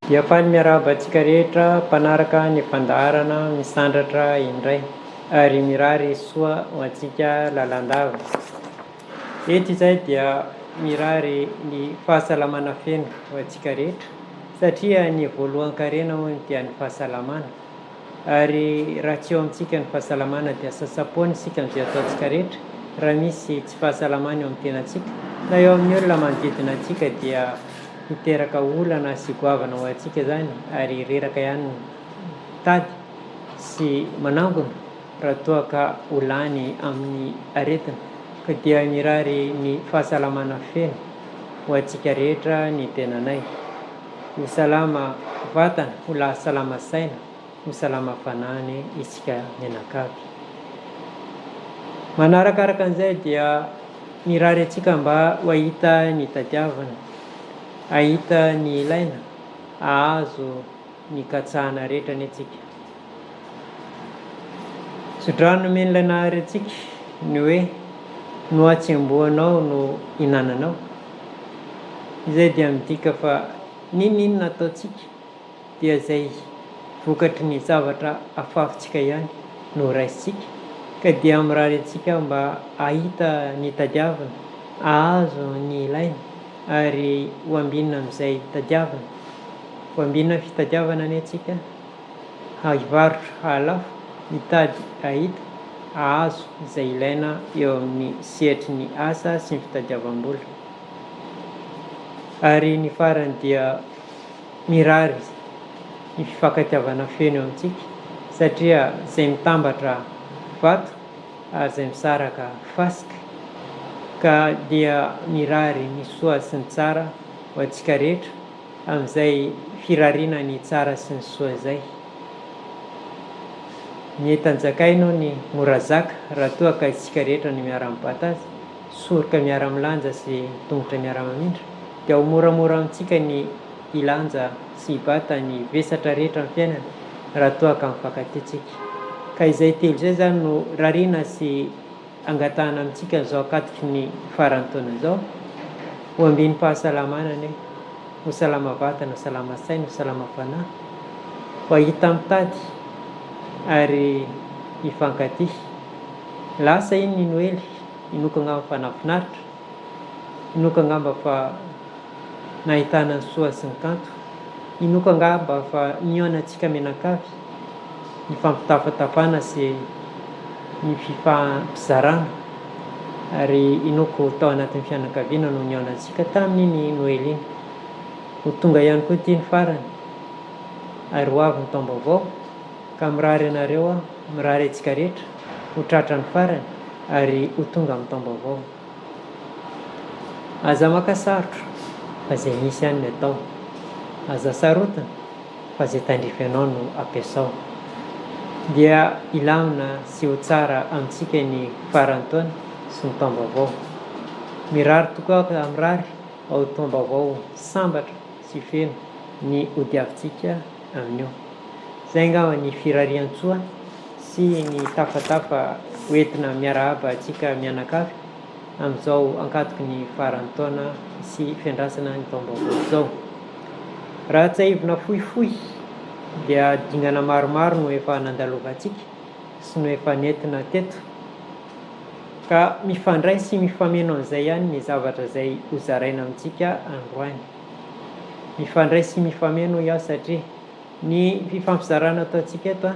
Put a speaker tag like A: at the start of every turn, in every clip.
A: Dia faly miarahaba antsika rehetra mpanaraka ny fandaharana misandratra indray ary mirary soa ho antsika lalandava. Eto izahay dia mirary ny fahasalamana feno ho antsika rehetra satria ny voalohan-karena hono dia ny fahasalamana ary raha tsy eo amintsika ny fahasalamana dia sasa-poana isika amin'izay ataontsika rehetra raha misy tsy fahasalamana eo amin'ny tenantsika na eo amin'ny olona manodidina antsika dia Hiteraka olana sy goavana ho antsika izany ary reraka ihany ny mitady sy manangona raha toa ka ho lany amin'ny aretina. Ka dia mirary ny fahasalamana feno ho antsika rehetra ny tenanay. Ho salama vatana, ho salama saina, ho salama fanahy anie isika mianakavy. Manarakaraka an'izay dia mirary antsika mba ho hahita ny tadiavina, hahita ny ilaina, hahazo ny katsahana rehetra anie tsika. Tsodrano nomen'ilay Nahary antsika ny hoe no hatsembohanao no hinananao. Izay dia midika fa n'inon'inona ataontsika dia izay vokatry ny zavatra afafintsika ihany no raisintsika, ka dia mirary antsika aho mba hahita ny tadiavina, hahazo ny ilaina ary ho ambinina amin'izay tadiavina. Ho ambinina amin'ny fitadiavana anie tsika, hivarotra hahalafo, hitady hahita, hahazo izay ilaina eo amin'ny sehatry ny asa sy ny fitadiavam-bola. Ary ny farany dia mirary ny fifankatiavana feno eo amintsika satria izay mitambatra vato ary izay misaraka fasika ka dia mirary ny soa sy ny tsara ho antsika rehetra amin'izay firariana ny tsara sy ny soa izay. Ny entan-jakaina hono mora zaka raha toa ka isika rehetra no miara-mibata azy, soroka miara-milanja sy tongotra miara-mamindra dia ho moramora amintsika ny hilanja sy hibata ny vesatra rehetra amin'ny fiainana raha toa ka mifankatia tsika. Ka izay telo izay izany no rariana sy angatahana amintsika amin'izao ankatoky ny faran'ny taona izao. Ho ambinim-pahasalamana anie, ho salama vatana, ho salama saina, ho salama fanahy, ho hahita mitady ary hifankatia. Lasa iny ny Noely, inoako angamba fa nahafinaritra, inoako angamba fa nahitana ny soa sy ny kanto. Inoako angamba fa nihaona antsika mianakavy, nifampitafatafana sy ny fifampizarana ary inoako tao anatin'ny fianakaviana no nihaona antsika tamin'iny Noely iny. Ho tonga ihany koa ity ny farany ary ho avy ny taom-baovao ka mirary anareo aho, mirary antsika rehetra ho tratra ny farany ary ho tonga amin'ny taom-baovao. Aza maka sarotra fa izay misy ihany ny atao. Aza sarotiny fa izay tandrify anao no ampiasao. Dia hilamina sy ho tsara amintsika ny faran'ny taona sy ny taom-baovao. Mirary tokoa aho ka mirary ao taom-baovao sambatra sy feno ny hodiavintsika amin'io. Izay angamba ny firarian-tsoa sy ny tafatafa hoentina miarahaba antsika mianakavy amin'izao ankatoky ny faran'ny taona sy fiandrasana ny taom-baovao izao. Raha tsiahivina fohifohy dia dingana maromaro no efa nandalovantsika sy no efa nentina teto ka mifandray sy mifameno amin'izay ihany ny zavatra izay hozaraina amintsika androany. Mifandray sy mifameno hoy aho satria Ny fifampizarana ataontsika eto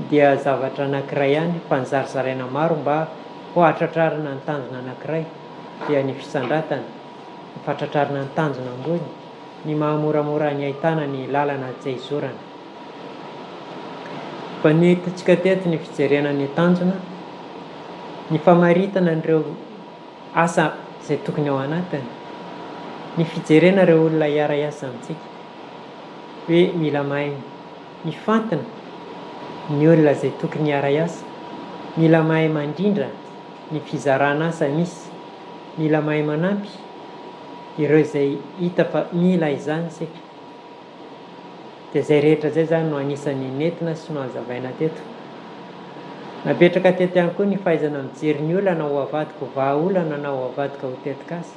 A: dia zavatra anankiray ihany fa nizarizaraina maro mba ho hahatratrarana ny tanjona anankiray dia ny fisandratana, ny fahatratrarana ny tanjona ambony, ny maha moramora ny ahitana ny lalana izay izorana. Fa ny hitantsika teto ny fijerena ny tanjona, ny famaritana an'ireo asa izay tokony ao anatiny, ny fijerena ireo olona hiara-hiasa amintsika. hoe mila mahay mifantina ny olona izay tokony hiara-hiasa, mila mahay mandrindra ny fizarana asa misy, mila mahay manampy ireo izay hita fa mila izany isika. Dia izay rehetra izay izany no anisan'ny nentina sy nohazavaina teto. Napetraka teto ihany koa ny fahaizana mijery ny olana ho avadika ho vahaolana na ho avadika ho tetikasa.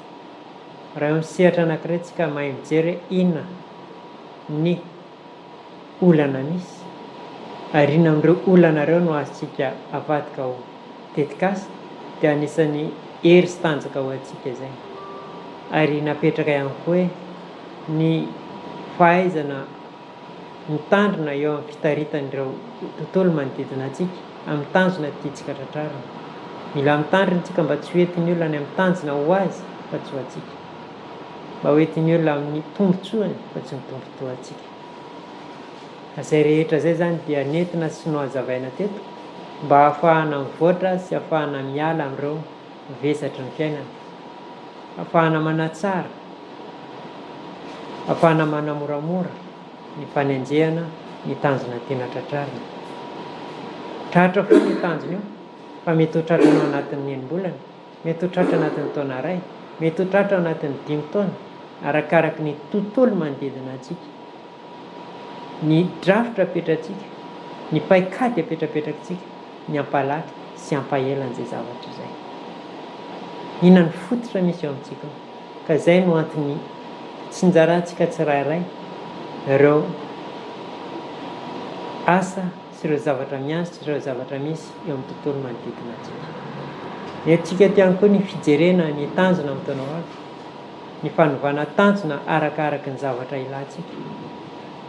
A: Raha eo amin'ny sehatra anankiray tsika mahay mijery hoe inona. ny olana misy ary inona amin'ireo olana ireo no azontsika avadika ho tetikasa dia anisan'ny hery sy tanjaka ho antsika izay. Ary napetraka ihany koa hoe ny fahaizana mitandrina eo amin'ny fitaritan'ireo tontolo manodidina antsika amin'ny tanjona tiantsika tratrarina. Mila mitandrina isika mba tsy ho entin'ny olona any amin'ny tanjona ho azy fa tsy ho antsika. Mba ho entin'ny olona amin'ny tombontsoany fa tsy ny tombontsoantsika. Izay rehetra izay izany dia nentina sy nohazavaina teto mba hahafahana mivoatra sy hahafahana miala amin'ireo vesatry ny fiainana. Hahafahana manatsara, hahafahana manamoramora ny fanenjehana ny tanjona tiana tratrarina. Tratra foana io tanjona io fa mety ho tratranao anatin'ny enim-bolana, mety ho tratra anatin'ny taona iray, mety ho tratra anatin'ny dimy taona, arakaraky ny tontolo manodidina antsika, ny drafitra apetratsika, ny paikady apetrapetrakitsika, ny hampalaky sy hampahela an'izay zavatra izay. Inona ny fototra misy eo amintsika ao? Ka izay no antony tsinjarantsika tsirairay ireo asa sy ireo zavatra miandry sy ireo zavatra misy eo amin'ny tontolo manodidina antsika. Entintsika eto ihany koa ny fijerena ny tanjona amin'ny taona ho avy, ny fanovana tanjona arakaraky ny zavatra ilantsika,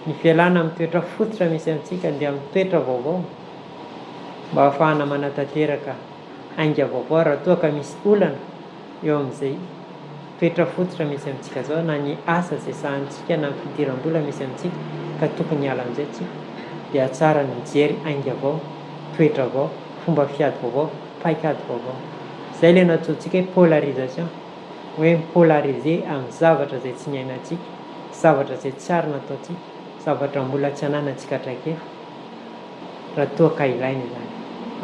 A: ny fialana amin'ny toetra fototra misy amintsika andeha amin'ny toetra vaovao mba hahafahana manatanteraka ainga vaovao raha toa ka misy olana eo amin'izay toetra fototra misy amintsika izao na ny asa izay sahanintsika na ny fidiram-bola misy amintsika ka tokony hiala amin'izay tsika dia tsara ny mijery ainga vao, toetra vao, fomba fiady vaovao, paikady vaovao. Izay ilay nantsointsika hoe polarisation, hoe mi-polariser amin'ny zavatra izay tsy niainantsika, zavatra izay tsy ary nataontsika, zavatra mbola tsy ananantsika traikefa. Raha toa ka ilaina izany.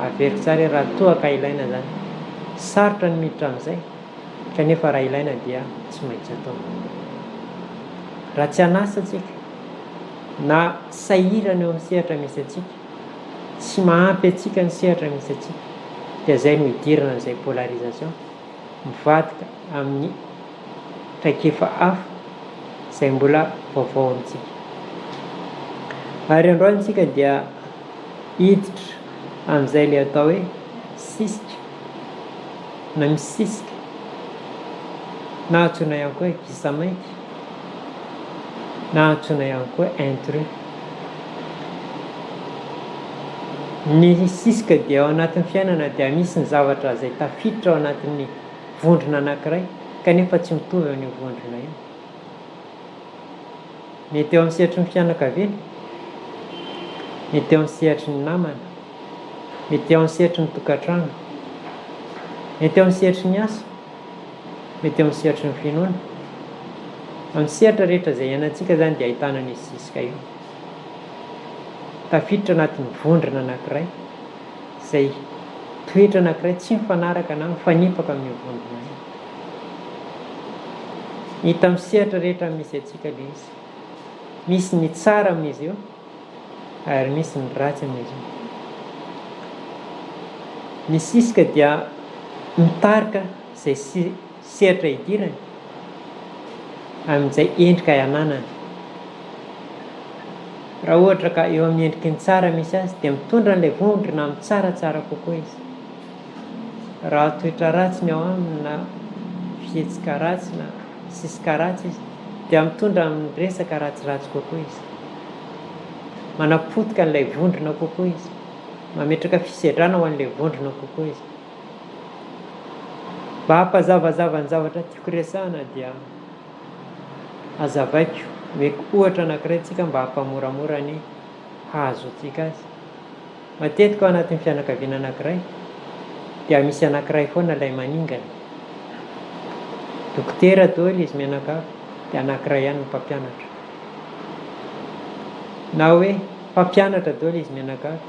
A: Averiko tsara hoe raha toa ka ilaina izany. Sarotra ny miditra amin'izay, kanefa raha ilaina dia tsy maintsy atao. Raha tsy an'asa tsika, na sahirana eo amin'ny sehatra misy antsika, tsy mahampy antsika ny sehatra misy antsika, dia izay no idirana amin'izay polarisation, mivadika amin'ny traikefa hafa izay mbola vaovao amintsika. Ary androany isika dia hiditra amin'izay ilay atao hoe sisika na misisika na antsoina ihany koa hoe gisa mainty na antsoina ihany koa hoe intrus. Ny sisika dia ao anatin'ny fiainana dia misy ny zavatra izay tafiditra ao anatin'ny vondrona anankiray kanefa tsy mitovy amin'io vondrona io. Mety eo amin'ny sehatry ny fianakaviana, mety eo amin'ny sehatry ny namana, mety eo amin'ny sehatry ny tokantrano, mety eo amin'ny sehatry ny asa, mety eo amin'ny sehatry ny finoana. Amin'ny sehatra rehetra izay iainantsika izany dia ahitana an'io sisika io. Tafiditra anatin'ny vondrona anankiray izay toetra anankiray tsy mifanaraka na mifanipaka amin'io vondrona io. Hita amin'ny sehatra rehetra misy antsika ilay izy. Misy ny tsara amin'izy io ary misy ny ratsy amin'izy io. Ny sisika dia mitarika izay sehatra idirany amin'izay endrika ananany. Raha ohatra ka eo amin'ny endriky ny tsara misy azy dia mitondra an'ilay vondrona amin'ny tsaratsara kokoa izy. Raha toetra ratsy ny ao aminy na fihetsika ratsy na sisika ratsy izy dia mitondra amin'ny resaka ratsiratsy kokoa izy. Manapotika an'ilay vondrona kokoa izy. Mametraka fisedrana ho an'ilay vondrona kokoa izy. Mba hampazavazava ny zavatra tiako resahana dia hazavaiko, omeko ohatra anankiray tsika mba hampamoramora ny hahazoantsika azy. Matetika ao anatin'ny fianakaviana anankiray dia misy anankiray foana ilay maningana. Dokotera daholo izy mianakavy dia anankiray ihany ny mpampianatra. Na hoe mpampianatra daholo izy mianakavy,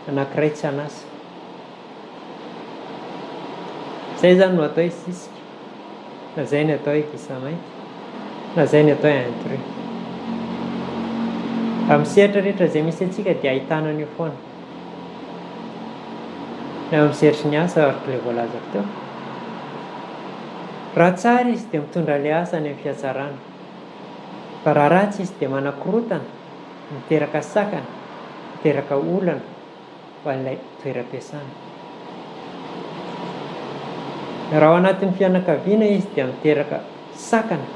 A: anankiray tsy an'asa. Izay izany no atao hoe sisika, na izay ny atao hoe gisa mainty, na izay ny atao hoe intrus. Amin'ny sehatra rehetra izay misy antsika dia ahitana an'io foana. Na eo amin'ny sehatry ny asa araka ilay voalazako teo. Raha tsara izy dia mitondra ilay asa any amin'ny fihatsarana. Fa raha ratsy izy dia manakorontana, miteraka sakana, miteraka olana ho an'ilay toeram-piasana. Raha ao anatin'ny fianakaviana izy dia miteraka sakana,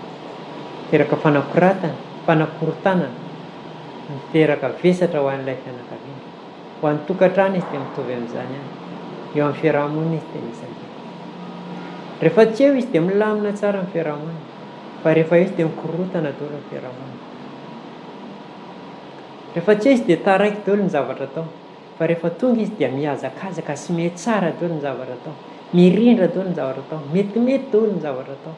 A: miteraka fanakoratana, fanakorontanana, miteraka vesatra ho an'ilay fianakaviana. Ho an'ny tokantrano izy dia mitovy amin'izany ihany. Eo amin'ny fiaraha-monina izy dia anisan'izany. Rehefa tsy eo izy dia milamina tsara ny fiaraha-monina. Fa rehefa eo izy dia mikorontana daholo ny fiaraha-monina. Rehefa tsy eo izy dia taraiky daholo ny zavatra atao. Fa rehefa tonga izy dia mihazakazaka sy mihatsara daholo ny zavatra atao. Mirindra daholo ny zavatra atao. Metimety daholo ny zavatra atao.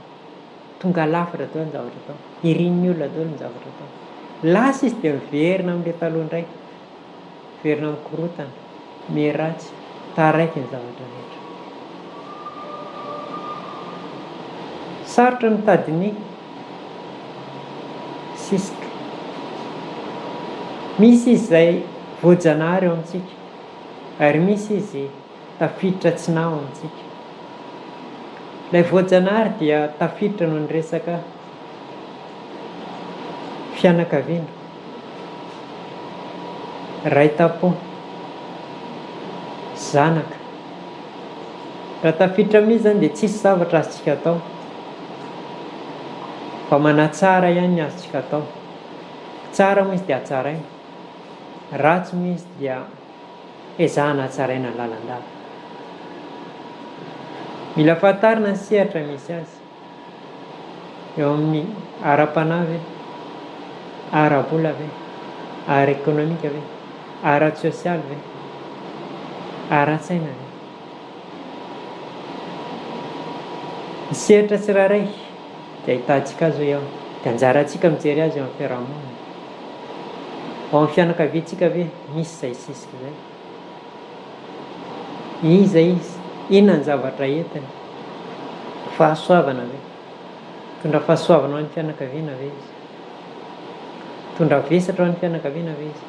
A: Tonga lafatra daholo ny zavatra atao. Irin'ny olona daholo ny zavatra atao. Lasa izy dia miverina amin'ilay taloha indray. Miverina mikorontana, miharatsy, taraiky ny zavatra rehetra. Sarotra ny mitady ny sisika. Misy izy izay voajanahary eo amintsika ary misy izy tafiditra tsy nahy ao amintsika. Ilay voajanahary dia tafiditra noho ny resaka fianakaviana. Ray tam-po. Zanaka. Raha tafiditra amin'io izany dia tsisy zavatra azontsika atao. Fa manatsara ihany ny azontsika atao. Tsara moa izy dia hatsaraina. Ratsy moa izy dia ezahana hatsaraina lalandava. Mila fantarina ny sehatra misy azy. Eo amin'ny ara-panahy ve? Ara-bola ve? Ara-ekonomika ve? Ara-tsosialy ve? Ara-tsaina ve? Ny sehatra tsirairay dia ahitantsika azy hoe ao, dia anjarantsika mijery azy eo amin'ny fiarahamonina. Ao amin'ny fianakaviantsika ve misy izay sisika izay? Iza izy? Inona ny zavatra entiny? Fahasoavana ve? Mitondra fahasoavana ho an'ny fianakaviana ve izy? Mitondra vesatra ho an'ny fianakaviana ve izy?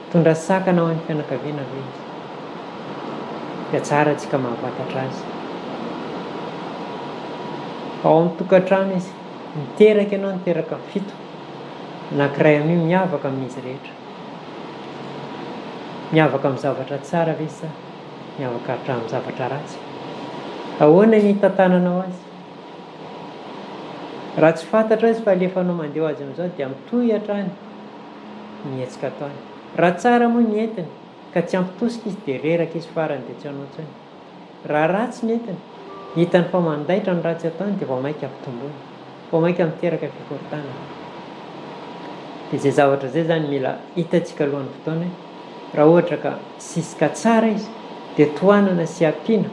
A: Mitondra sakana ho an'ny fianakaviana ve izy? Dia tsara antsika mahafantatra azy. Ao amin'ny tokantrano izy, niteraka ianao, niteraka fito. Anankiray amin'io miavaka amin'izy rehetra. Miavaka amin'ny zavatra tsara ve sa miavaka hatramin'ny zavatra ratsy? Ahoana ny hitantananao azy? Raha tsy fantatrao izy fa alefanao mandeha ho azy amin'izao dia mitohy hatrany ny hetsika ataony. Raha tsara moa ny entiny ka tsy ampy tosika izy dia reraka izy farany dia tsy hanao intsony. Raha ratsy ny entiny, hitany fa mandaitra ny ratsy ataony dia vao mainka ampitomboiny, vao mainka miteraka fikorontanana. Dia izay zavatra izay izany mila hitantsika alohan'ny fotoana hoe raha ohatra ka sisika tsara izy dia tohanana sy ampiana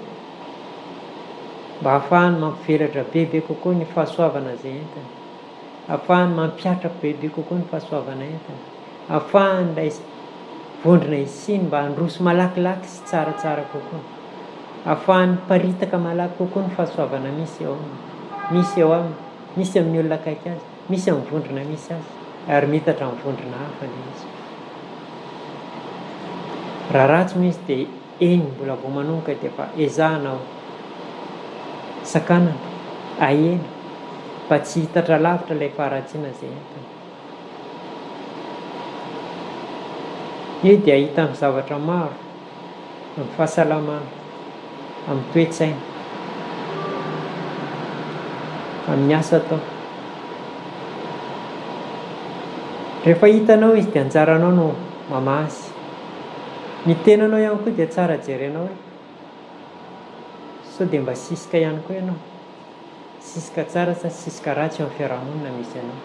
A: mba hahafahany mampivelatra bebe kokoa ny fahasoavana izay entiny, hahafahany mampihatra bebe kokoa ny fahasoavana entiny. Ahafahan'ilay vondrona hisiany mba handroso malakilaky sy tsaratsara kokoa. Ahafahany miparitaka malaky kokoa ny fahasoavana misy eo aminy, misy eo aminy, misy amin'ny olona akaiky azy, misy amin'ny vondrona misy azy, ary miitatra amin'ny vondrona hafa ilay izy. Raha ratsy moa izy dia eny mbola vao manomboka dia efa ezahana ho sakanana, ahena, mba tsy hiitatra lavitra ilay faharatsiana izay entiny. Io dia hita amin'ny zavatra maro, amin'ny fahasalamana, amin'ny toe-tsaina, amin'ny asa atao. Rehefa hitanao izy dia anjaranao no mamaha azy. Ny tenanao ihany koa dia tsara jerenao hoe sao dia mba sisika ihany koa ianao. Sisika tsara sa sisika ratsy eo amin'ny fiarahamonina misy anao?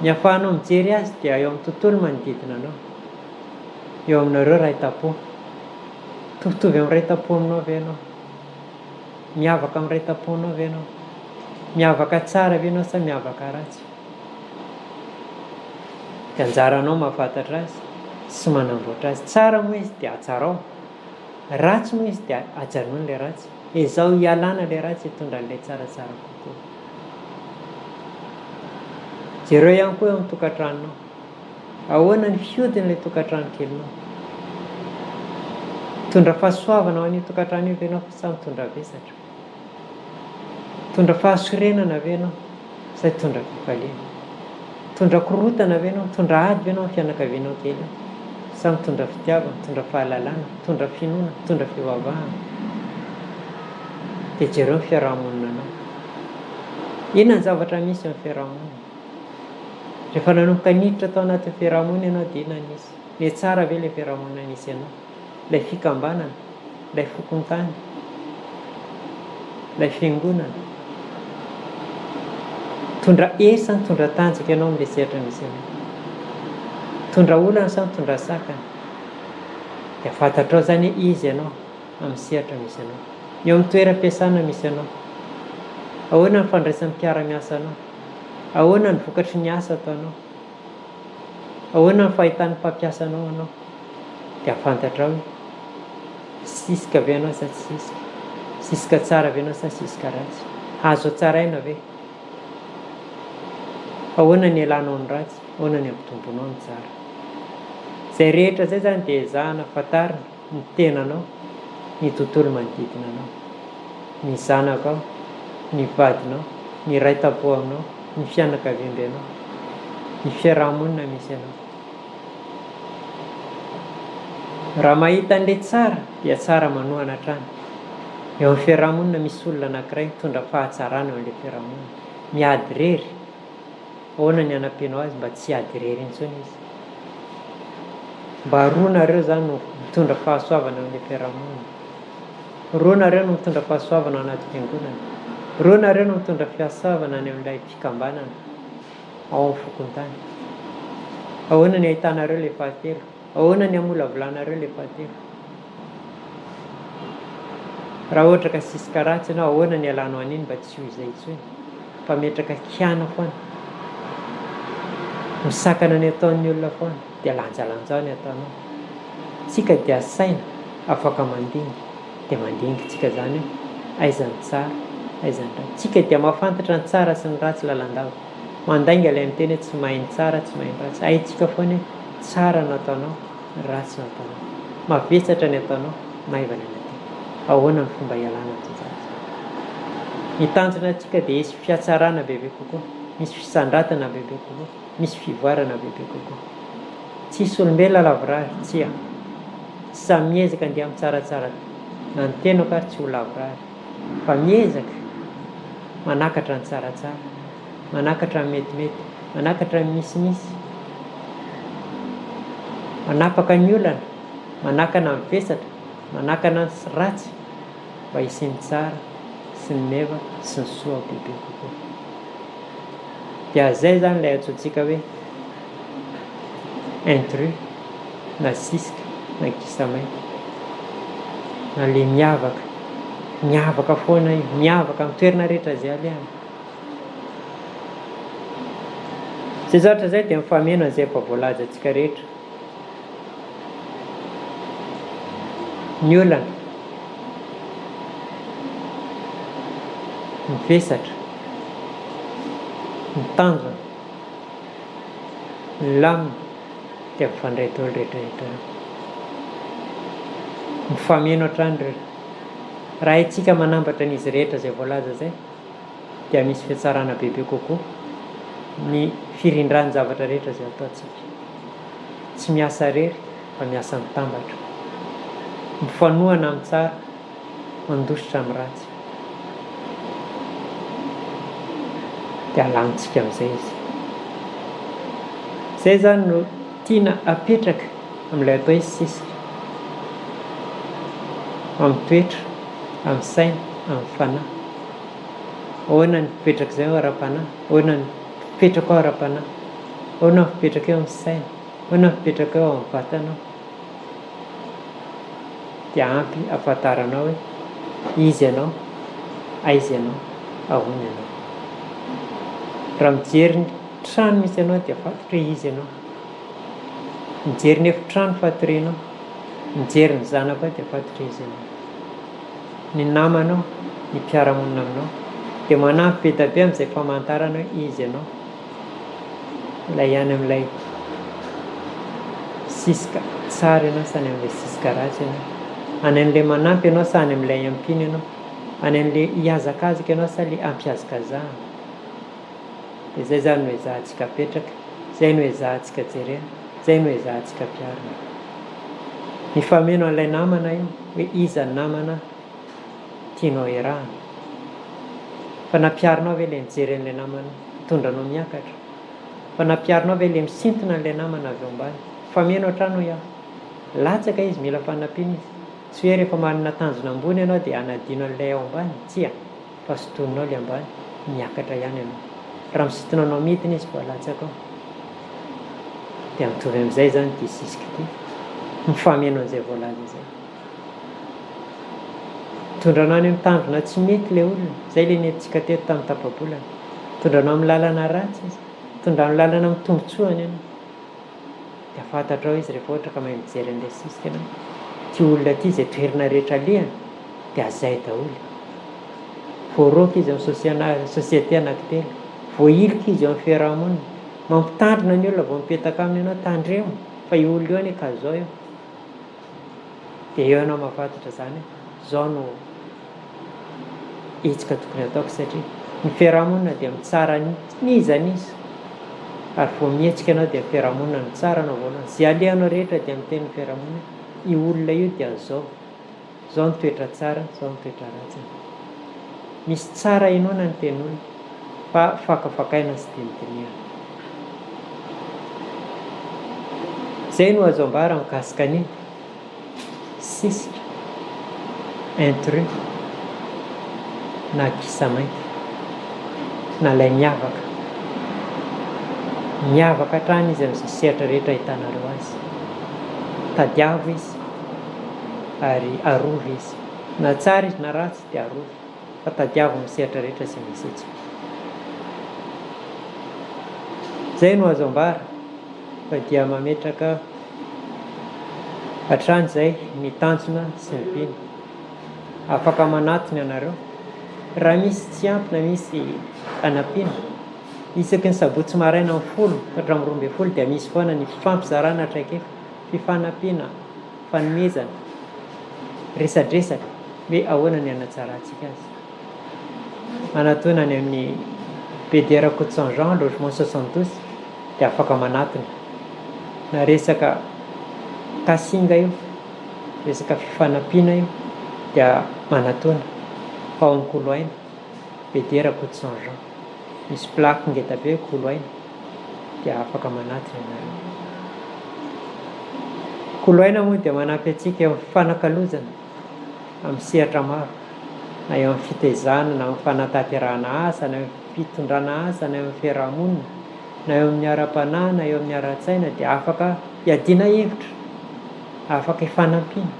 A: Ny ahafahanao mijery azy dia eo amin'ny tontolo manodidina anao, eo aminareo ray tampo. Mitovitovy amin'ny ray tampo aminao ve ianao? Miavaka amin'ny ray tamponao ve ianao? Miavaka tsara ve ianao sa miavaka ratsy? Dia anjaranao mahafantatra azy sy manamboatra azy. Tsara moa izy dia hatsarao, ratsy moa izy dia ajanony ilay ratsy. Ezaho hialana ilay ratsy hitondra an'ilay tsaratsara kokoa. Jereo ihany koa eo amin'ny tokantranonao. Ahoana ny fihodin'ilay tokantrano kelinao? Mitondra fahasoavana ho an'io tokantrano io ve ianao sa mitondra vesatra? Mitondra fahasorenana ve ianao sa hitondra fifaliana? Mitondra korontana ve ianao? Mitondra ady ve ianao amin'ny fianakavianao kely ao? Sa mitondra fitiavana, mitondra fahalalana, mitondra finoana, mitondra fivavahana? Dia jereo ny fiaraha-monina anao. Inona ny zavatra misy eo amin'ny fiaraha-monina? Rehefa nanomboka niditra tao anatin'ny fiaraha-monina ianao dia inona no nisy? Nihatsara ve ilay fiaraha-monina nisy anao? Ilay fikambanana? Ilay fokontany? Ilay fiangonana? Mitondra hery sa mitondra tanjaka ianao amin'ilay sehatra misy anao? Mitondra olana sa mitondra sakana? Dia fantatrao izany hoe iza ianao amin'ny sehatra misy anao. Eo amin'ny toeram-piasana misy anao. Ahoana ny fandraisan'ny mpiara-miasa anao? Ahoana ny vokatry ny asa ataonao? Ahoana ny fahitan'ny mpampiasa anao anao? Dia fantatrao hoe sisika ve ianao sa tsy sisika? Sisika tsara ve ianao sa sisika ratsy? Azo hatsaraina ve? Ahoana ny hialanao ny ratsy? Ahoana ny hampitombonao ny tsara? Izay rehetra izay izany dia ezahana fantarina ny tenanao, ny tontolo manodidina anao, ny zanakao, ny vadinao, ny iray tampo aminao, ny fianakaviambenao, ny fiaraha-monina misy anao. Raha mahita an'ilay tsara dia tsara manohana hatrany. Eo amin'ny fiaraha-monina misy olona anankiray mitondra fahatsarana eo amin'ilay fiaraha-monina. Miady irery. Ahoana ny hanampianao azy mba tsy hiady irery intsony izy? Mba roa nareo izany no mitondra fahasoavana eo amin'ilay fiaraha-monina. Roa nareo no mitondra fahasoavana ao anaty fiangonana. Roa nareo no mitondra fihasoavana any amin'ilay fikambanana ao amin'ny fokontany. Ahoana ny ahitanareo ilay fahatelo? Ahoana ny hamolavolanareo ilay fahatelo? Raha ohatra ka sisika ratsy ianao, ahoana ny hialanao an'iny mba tsy ho izay intsony? Mpametraka kiana foana, misakana ny ataon'ny olona foana, dia lanjalanjao ny ataonao. Tsika dia saina afaka mandinika, dia mandinika tsika izany hoe aiza ny tsara, aiza ny ratsy. Tsika dia mahafantatra ny tsara sy ny ratsy lalandava. Mandainga ilay miteny hoe tsy mahay ny tsara, tsy mahay ny ratsy. Haintsika foana hoe tsara no ataonao, ratsy no ataonao. Mavesatra ny ataonao, maivana ny ataoko. Ahoana ny fomba hialana amin'izay zavatra izay? Ny tanjona antsika dia hisy fihatsarana bebe kokoa, misy fisandratana bebe kokoa, misy fivoarana bebe kokoa. Tsy hisy olombelona lavorary, tsia. Samy miezaka andeha amin'ny tsaratsara na ny tenako ary tsy ho lavorary. Fa miezaka manakatra ny tsaratsara, manakatra ny metimety, manakatra ny misimisy, manapaka ny olana, manakana ny vesatra, manakana ny ratsy mba hisian'ny tsara sy ny meva sy ny soa bebe kokoa. Dia zay zany ilay antsointsika hoe intrus na sisika na gisa mainty na le miavaka, miavaka foana io, miavaka amin'ny toerana rehetra izay alehany. Izay zavatra izay dia mifameno an'izay efa voalazantsika rehetra. Ny olana, ny vesatra, ny tanjona, ny lamina dia mifandray daholo rehetra rehetra ireo. Mifameno hatrany ireo. Raha haintsika manambatra an'izy rehetra izay voalaza izay dia misy fihatsarana bebe kokoa ny firindran'ny zavatra rehetra izay ataontsika. Tsy miasa irery fa miasa mitambatra. Mifanohana amin'ny tsara, mandositra amin'ny ratsy. Dia alamintsika amin'izay izy. Izay izany no tiana apetraka amin'ilay atao hoe sisika. Amin'ny toetra, amin'ny saina, amin'ny fanahy. Ahoana ny fipetrak'izay eo ara-panahy? Ahoana ny fipetrako ara-panahy? Ahoana ny fipetraka eo amin'ny saina? Ahoana ny fipetraka eo amin'ny vatanao? Dia ampy ahafantaranao hoe iza ianao, aiza ianao, ahoana ianao. Raha mijery ny trano misy anao dia fantatra hoe iza ianao. Mijery ny efitrano fatorianao, mijery ny zanakao dia fantatra hoe iza ianao. Ny namanao, ny mpiara-monina aminao dia manampy be dia be amin'izay famantarana hoe iza ianao. Ilay any amin'ilay sisika tsara ianao sa any amin'ilay sisika ratsy ianao? Any amin'ilay manampy ianao sa any amin'ilay ampiana ianao? Any amin'ilay hihazakazaka ianao sa ilay ampihazakazahana? Dia izay izany no ezahantsika apetraka. Izay no ezahantsika jerena, izay no ezahantsika ampiharina. Mifameno an'ilay namana io hoe iza ny namana tianao iarahana. Fa nampiharinao ve ilay mijery an'ilay namana mitondra anao miakatra? Fa nampiharinao ve ilay misintona an'ilay namana avy eo ambany? Mifameno hatrany hoy aho. Latsaka izy, mila fanampiana izy. Tsy hoe rehefa manana tanjona ambony ianao dia hanadino an'ilay ao ambany, tsia, fa sintoninao ilay ambany, miakatra ihany ianao. Raha misintona anao midina izy vao alatsaka ao. Dia mitovy amin'izay izany ity sisika ity, mifameno an'izay voalaza izay. Mitondra anao any amin'ny tanjona tsy mety ilay olona, izay ilay nentintsika teto tamin'ny tapa-bolana. Mitondra anao amin'ny lalana ratsy izy, mitondra amin'ny lalana amin'ny tombontsoany ianao. Dia fantatrao izy rehefa ohatra ka mahay mijery an'ilay sisika ianao, ity olona ity izay toerana rehetra alehany dia azay daholo. Voaroaka izy amin'ny société anankitelo, voahilika izy eo amin'ny fiaraha-monina, mampitandrina ny olona vao mipetaka aminy ianao, tandremo fa io olona io anie ka zao io. Dia eo ianao mahafantatra izany hoe izao no hetsika tokony hataoko satria ny fiarahamonina dia mitsara n'iza n'iza ary vao mihetsika ianao dia ny fiarahamonina no mitsara anao voalohany. Izay alehanao rehetra dia miteny ny fiarahamonina hoe io olona io dia izao, izao ny toetra tsarany, izao ny toetra ratsiny. Misy tsara inoana ny tenin'olona fa fakafakaina sy dinidinihana. Izay no azo ambara mikasika ny sisika, intrus, na gisa mainty, na ilay miavaka. Miavaka hatrany izy amin'izay sehatra rehetra ahitanareo azy. Tadiavo izy ary arovy izy. Na tsara izy na ratsy dia arovy fa tadiavo amin'ny sehatra rehetra izay misy antsika. Izay no azo ambara fa dia mametraka hatrany izay ny tanjona sy ny vina. Afaka manatona ianareo raha misy tsy ampy na misy anampiana. Isaky ny sabotsy maraina amin'ny folo ka hatramin'ny 12 dia misy foana ny fifampizarana traikefa, fifanampiana, fanomezana, resadresaka hoe ahoana ny hanatsarantsika azy. Manatona any amin'ny BD Rakotoson Jean, logement 72, dia afaka manatona. Na resaka kasinga io, resaka fifanampiana io dia manatona fa ao amin'ny Koloaina, BD Rakotoson Jean. Misy plaque ngeda be Koloaina dia afaka manatona ianareo. Koloaina moa dia manampy antsika eo amin'ny fifanakalozana amin'ny sehatra maro, na eo amin'ny fitaizana, na amin'ny fanatanterahana asa, na eo amin'ny fitondrana asa, na eo amin'ny fiaraha-monina, na eo amin'ny ara-panahy, na eo amin'ny ara-tsaina dia afaka iadiana hevitra, afaka ifanampiana,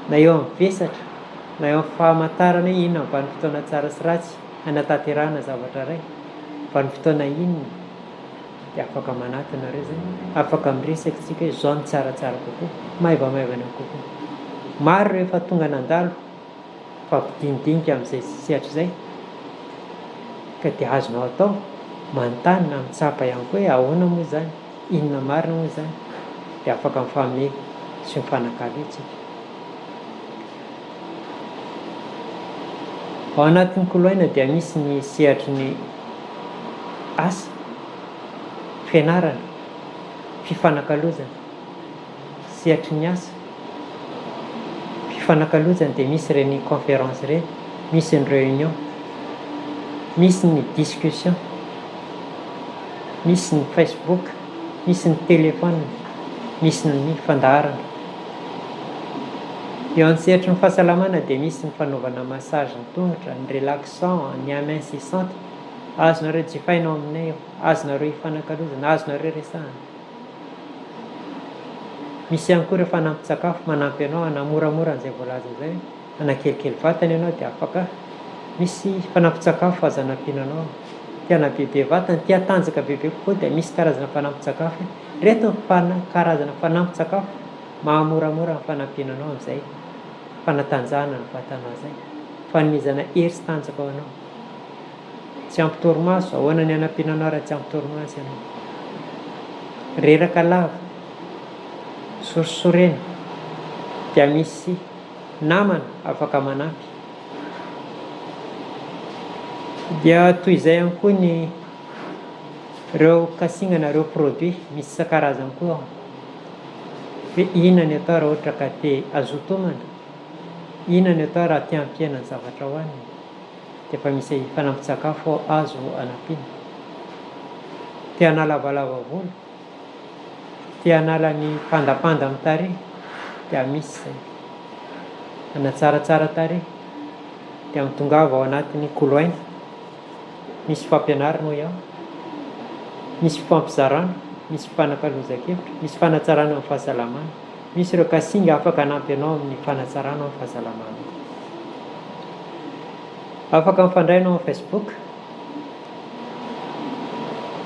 A: na eo amin'ny vesatra, na eo amin'ny famantarana hoe inona ny vanim-potoana tsara sy ratsy hanatanterahana zavatra iray, vanim-potoana inona dia afaka manatona nareo zay, afaka miresaka isika hoe zao no tsaratsara kokoa, maivamaivana kokoa. Maro ireo efa tonga nandalo mifampidinidinika amin'izay sehatra izay ka dia azonao atao manontany na mitsapa ihany koa hoe ahoana moa izany, inona marina moa izany, dia afaka mifamehy sy mifanakalo eo tsika. Ao anatin'ny koloaina dia misy ny sehatry ny asa, fianarana, fifanakalozana. Sehatry ny asa, fifanakalozana dia misy ireny conférence ireny, misy ny réunion, misy ny discussion, misy ny facebook, misy ny téléphone, misy ny fandaharana. Eo an-tsehatry ny fahasalamana dia misy ny fanaovana massage ny tongotra, ny relaxant, ny amincissante. Azonareo jifaina ao aminay io, azonareo ifanakalozana, azonareo resahana. Misy ihany koa ireo fanampin-tsakafo manampy anao hanamoramora an'izay voalaza izay hoe hanakelikely vatana ianao dia afaka misy fanampin-tsakafo azo anampiana anao. Te hanabebe vatana, te hatanjaka bebe kokoa dia misy karazana fanampin-tsakafo. Ireto ny karazana fanampin-tsakafo mahamoramora ny fanampiana anao amin'izay fanatanjahana ny vatanao izay, fanomezana hery sy tanjaka ho anao. Tsy ampy torimaso, ahoana ny hanampiana anao raha tsy ampy torimaso ianao? Reraka lava, sorisorena, dia misy namana afaka manampy. Dia toy izay ihany koa ny. Ireo kasingana ireo produits misy isan-karazany koa ao. Hoe inona ny atao raha ohatra ka te hazoto homana, inona ny atao raha te hampihena ny zavatra hohanina. Dia efa misy fanampin-tsakafo ao azo anampiana. Te hanalavalava volo, te hanala ny pandapanda amin'ny tarehy dia misy izay. Hanatsaratsara tarehy dia mitongava ao anatin'ny koloaina. Misy fampianarana hoy aho, misy fifampizarana, misy fifanakalozan-kevitra, misy fanatsarana ny fahasalamana, misy ireo kasinga afaka hanampy anao amin'ny fanatsarana ny fahasalamanao. Afaka mifandray ianao amin'ny Facebook,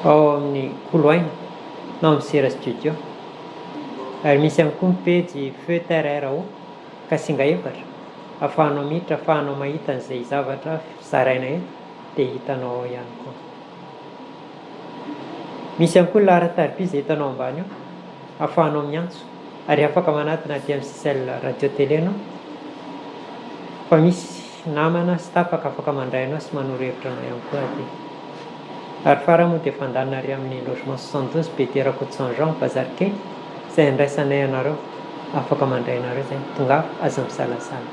A: ao amin'ny Koloaina na amin'ny Sera Studio. Ary misy ihany koa ny pejy Feu Terre RO, kasinga efatra, ahafahanao miditra, ahafahanao mahita an'izay zavatra zaraina eto dia hitanao ao ihany koa. Misy ihany koa ny laharan-tariby izay hitanao ambany io, ahafahanao miantso ary afaka manatona aty amin'ny Sicel Radio Télé ianao fa misy namana sy tapaka afaka mandray anao sy manoro hevitra anao ihany koa aty. Ary farany moa dia fandanina ary amin'ny logement 72 BT Rakotoson Jean Bazary Kely izay andraisanay anareo, afaka mandray anareo izay, tongava aza misalasala.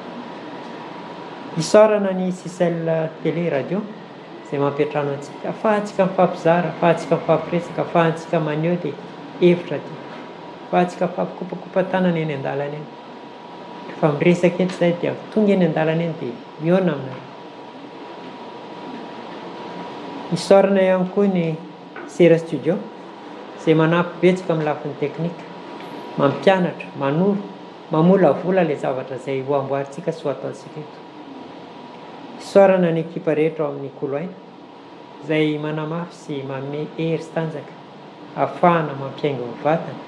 A: Isaorana ny Sicel Télé Radio izay mampiantrano antsika, afahantsika mifampizara, afahantsika mifampiresaka, afahantsika maneho dia hevitra aty, afahantsika mifampikopakopa-tanana eny an-dalana eny. Rehefa miresaka eto izay dia tonga eny an-dalana eny dia mihaona aminareo. Isaorana ihany koa ny Sera Studio izay manampy betsaka amin'ny lafiny teknika, mampianatra, manoro, Mamolavola ilay zavatra izay ho amboarintsika sy ho ataontsika eto. Isaorana ny ekipa rehetra ao amin'ny Kolo Aina izay manamafy sy manome hery sy tanjaka ahafahana mampihaingo ny vatana,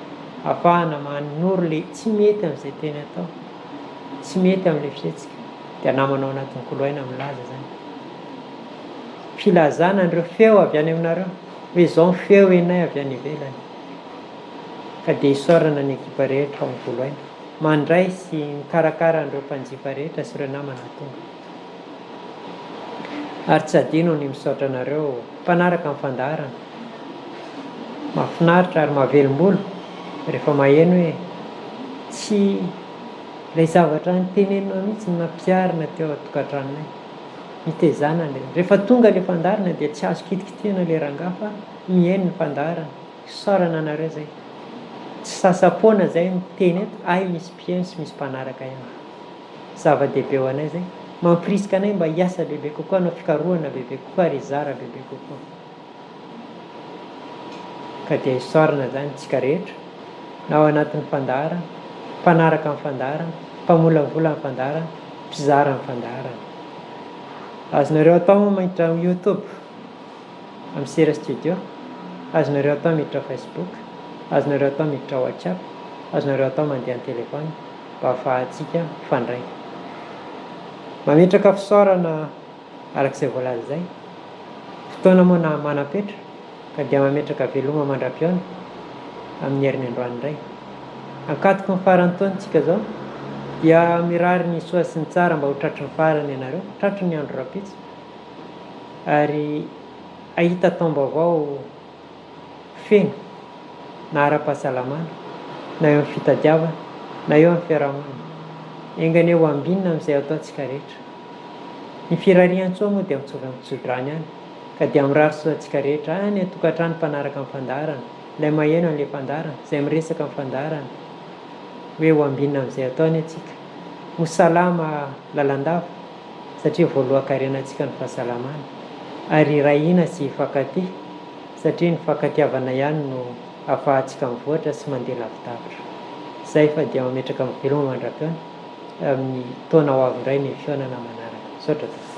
A: ahafahana manoro ilay tsy mety amin'izay teny atao, tsy mety amin'ilay fihetsika. Dia namana ao anatin'ny Kolo Aina milaza izany. Filazana an'ireo feo avy any aminareo hoe izao ny feo henay avy any ivelany. Ka dia isaorana ny ekipa rehetra ao Voloaina, mandray sy mikarakara an'ireo mpanjifa rehetra sy ireo namana tonga. Ary tsy adino ny misaotra anareo mpanaraka ny fandaharana. Mahafinaritra ary mahavelom-bolo rehefa maheno hoe tsy ilay zavatra noteneninao mihitsy no nampiharina teo an-tokantranonay. Nitezana ilay. Rehefa tonga ilay fandaharana dia tsy azo kitikitihana ilay rangahy fa mihaino ny fandaharana. Isaorana anareo zay. Tsy sasa-poana zay miteny eto, hay misy mpihaino sy misy mpanaraka ihany. Zava-dehibe ho anay zay. Mampirisika anay mba hiasa bebe kokoa, hanao fikarohana bebe kokoa ary hizara bebe kokoa. Ka dia isaorana zany tsika rehetra, na ao anatin'ny fandaharana, mpanaraka ny fandaharana, mpamolavola ny fandaharana, mpizara ny fandaharana. Azonareo atao moa miditra amin'ny youtube. Amin'ny Sera Studio, azonareo atao miditra Facebook, azonareo atao miditra WhatsApp, azonareo atao mandeha an-telefaonina mba hahafahantsika mifandray. Mametraka fisaorana araka izay voalaza izay. Fotoana moa na manam-petra ka dia mametraka veloma mandra-pihaona amin'ny heriny androany indray. Ankatoky ny faran'ny taona isika izao dia mirary ny soa sy ny tsara mba ho tratry ny farany ianareo, tratry ny andro rahampitso. ary hahita taom-baovao feno na ara-pahasalamana na eo amin'ny fitadiavana na eo amin'ny fiarahamonina. Enga anie ho ambinina amin'izay ataontsika rehetra. Ny firarian-tsoa moa dia mitovy amin'ny tso-drano ihany ka dia mirary soa antsika rehetra any an-tokantrano mpanaraka ny fandaharana, ilay maheno an'ilay fandaharana, izay miresaka ny fandaharana hoe ho ambinina amin'izay atao anie tsika. Ho salama lalandava. Satria voalohan-karenantsika ny fahasalamana, ary hiray hina sy hifankatia, satria ny fankatiavana ihany no ahafahantsika mivoatra sy mandeha lavidavitra. Izay fa dia mametraka ny veloma mandra-pihaona amin'ny taona ho avy indray ny fihaonana manaraka. Misaotra tompoko.